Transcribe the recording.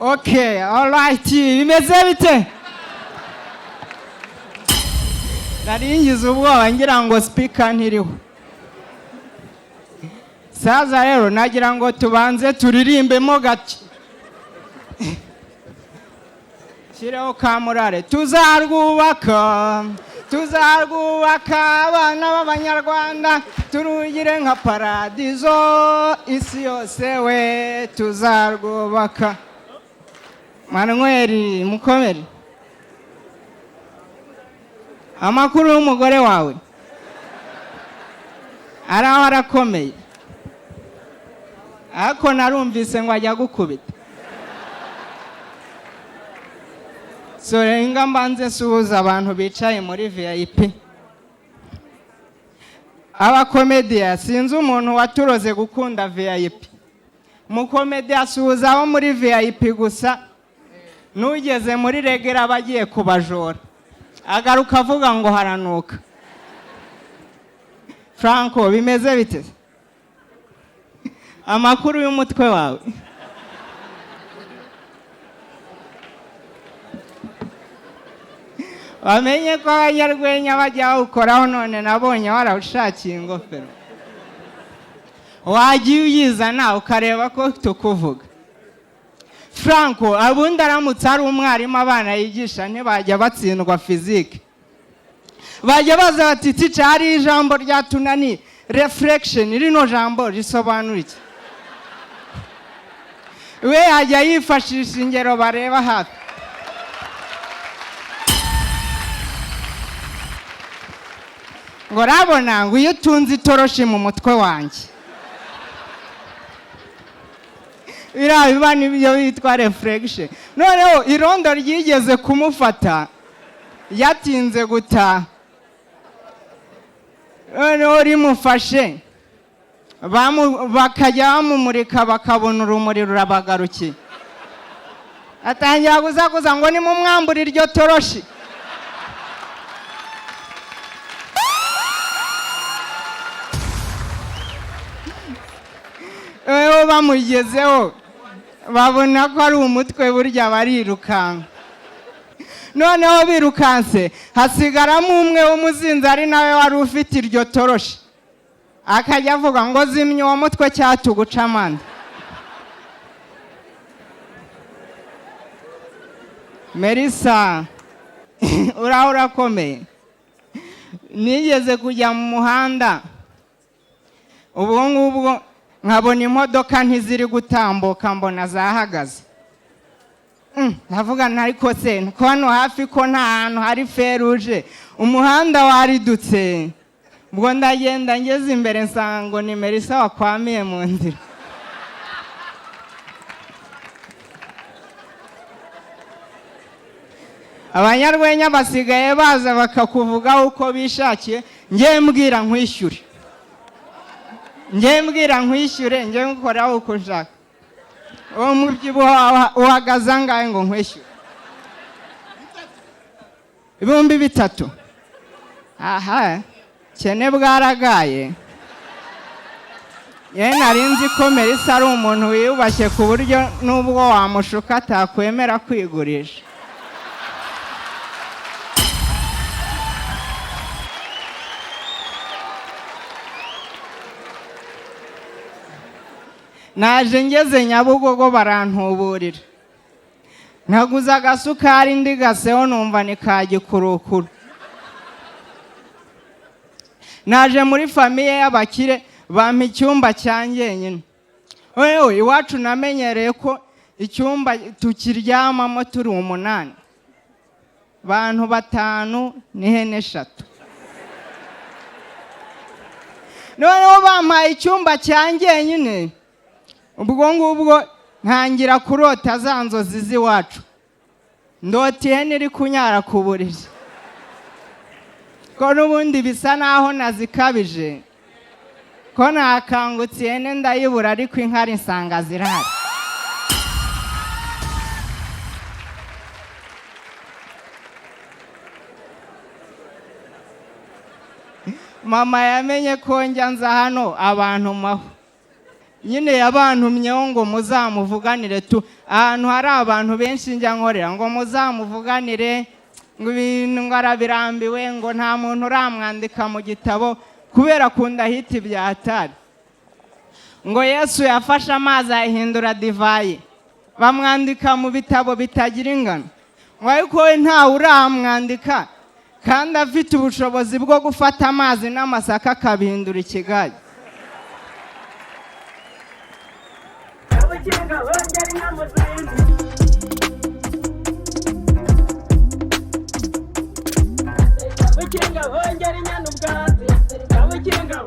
Okay, alright, bimeze bite? Nari ngize ubwoba ngira ngo speaker ntiriho. Saza rero nagira ngo tubanze turirimbemo gake. Shyireho kamurare tuzarwubaka, tuzarwubaka abana b'Abanyarwanda, turugire nka paradizo isi yose we tuzarwubaka. Manuel mukomere. Amakuru y'umugore wawe araho arakomeye, ariko narumvise ngo ajya gukubita. Sorenga mbanze nsuhuza abantu bicaye muri VIP. Abakomediya sinzi umuntu waturoze gukunda VIP. Mukomediya asuhuza abo muri VIP gusa, n'ugeze muri regera aba agiye kubajora, agaruka avuga ngo haranuka. Franco bimeze bite? Amakuru y'umutwe wawe? Bamenye ko abanyarwenya bajya bawukoraho, none nabonye warawushakiye ingofero. Wagiye uyizana ukareba ko tukuvuga. Franco abundi aramutse ari umwarimu abana yigisha ntibajya batsindwa fizike. Bajya baza bati tica hari ijambo ryatunaniye, reflection, rino jambo risobanura iki? We yajya yifashisha ingero bareba hafi. Ngo urabona ngo iyo utunze itoroshi mu mutwe wanjye, biriya biba nibyo bitwa reflection. Noneho irondo ryigeze kumufata yatinze gutaha, noneho rimufashe bakajya bamumurika bakabona urumuri rurabagarukiye, atangira gusakuza ngo nimumwambure iryo toroshi. Noneho bamugezeho babona ko ari umutwe, burya barirukanka. Noneho birukanse hasigaramo umwe w'umuzinzi ari nawe wari ufite iryo toroshi, akajya avuga ngo zimya uwo mutwe cyatuguca amande. Melissa uraho urakomeye. Nigeze kujya mu muhanda ubwo ngubwo nkabona imodoka ntiziri gutambuka, mbona zahagaze. Ndavuga ariko se ko hano hafi ko nta hantu hari feruje, umuhanda waridutse. Ubwo ndagenda ngeze imbere nsanga ngo ni Melissa wakwamiye mu nzira. Abanyarwenya basigaye baza bakakuvugaho uko bishakiye. Njye mbwira nkwishyure, njye mbwira nkwishyure, njye ngukoraho uko nshaka. Uwo mubyibuho uhagaze angahe ngo nkwishyure? 3000. Aha kene bwaragaye. Yewe nari nzi ko Melissa ari umuntu wiyubashye ku buryo n'ubwo wamushuka atakwemera kwigurisha. Naje ngeze Nyabugogo barantuburira, naguze agasukari ndigaseho numva ni ka gikurukuru. Naje muri famiye y'abakire bampa icyumba cya njyenyine. Wewe iwacu namenyereye ko icyumba tukiryamamo turi 8, bantu 5 n'ihene 3. Noneho bampaye icyumba cya njyenyine, ubwo ngubwo ntangira kurota za nzozi z'iwacu. Ndota ihene iri kunyara ku buriri, ko n'ubundi bisa naho nazikabije, ko nakangutse ihene ndayibura, ariko inkari nsanga zirahari. Mama yamenye ko njya nza hano abantu maho. Nyine yabantumyeho ngo muzamuvuganire tu. Ahantu hari abantu benshi njya nkorera, ngo muzamuvuganire, ngo ibintu ngo arabirambiwe, ngo nta muntu uramwandika mu gitabo kubera akunda hit bya hatari. Ngo Yesu yafashe amazi ayahindura divayi, bamwandika mu bitabo bitagira ingano. Ngo ariko we ntawe uramwandika, kandi afite ubushobozi bwo gufata amazi n'amasaka akabihindura ikigage. Kabukinga bongera inka mu zindi. Kabukinga bongera inyana ubwatsi. Kabukinga.